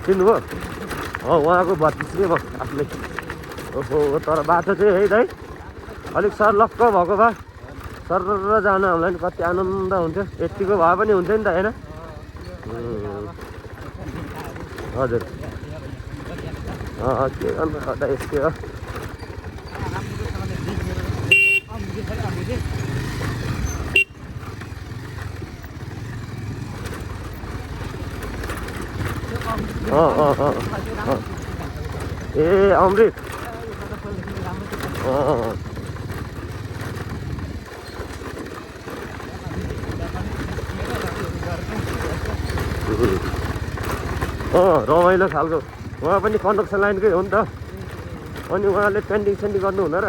चिन्नुभयो? उहाँको भतिजी म आफ्नै। ओहो, तर बाटो चाहिँ है दाइ अलिक सर्लक्क भएको भए सर जान हामीलाई नि कति आनन्द हुन्थ्यो। यतिको भए पनि हुन्थ्यो नि त होइन? हजुर के गर्नु त यस्तै हो। ए अमृत रमाइलो खालको। उहाँ पनि कन्स्ट्रक्सन लाइनकै हो नि त। अनि उहाँले पेन्टिङ सेन्टिङ गर्नु हुँदैन र?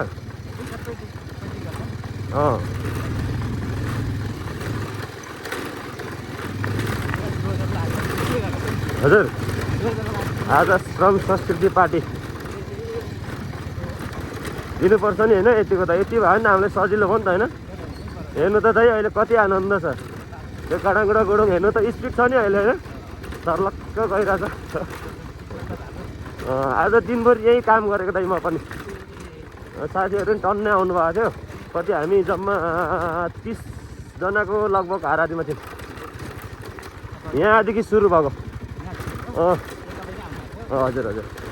हजुर आज श्रम संस्कृति पार्टी दिनुपर्छ नि होइन? यतिको त यति भयो नि हामीलाई सजिलो भयो नि त होइन? हेर्नु त दाइ अहिले कति आनन्द छ। त्यो गडाङ र गुडुङ हेर्नु त स्पिड छ नि अहिले होइन? सर्लक्क गइरहेछ। आज दिनभरि यही काम गरेको दाइ म पनि। साथीहरू पनि टन्नै आउनु भएको थियो। कति हामी जम्मा 30 जनाको लगभग हाराहारीमा थियौँ। यहाँदेखि सुरु भएको। हजुर हजुर।